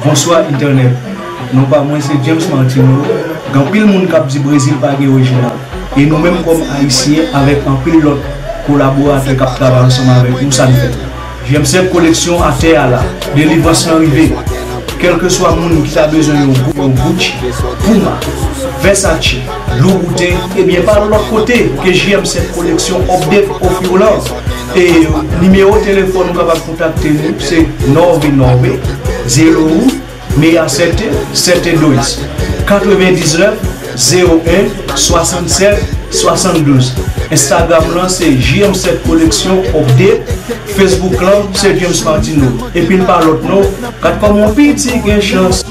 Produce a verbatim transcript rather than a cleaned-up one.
Bonswa entènèt. Non pa mwen se James Martino. Gen anpil moun k ap di Brezil pa gen orijinal. E nou menm kòm Ayisyen avèk anpil lòt kolaboratè k ap travay ansanm avèk nou, sa n fè. J M sèt koleksyon atè a la. Delivrans lan rive. Kèlkeswa moun ki ta bezwen yon Gu- yon Gucci, Puma, Versace, Louboutin, ebyen pa lòt kote ke J M sèt koleksyon update ofri w lan. E nimewo telefòn ou kapab kontakte nou se nove nove zero un meia sete sete dois, katrevendiznèf zewo en swasannsèt swasanndouz. Instagram lan se J M sèt koleksyon update. Facebook lan se James Martino. Epi n pa lòt non. Kat kòman yon piti gen chans.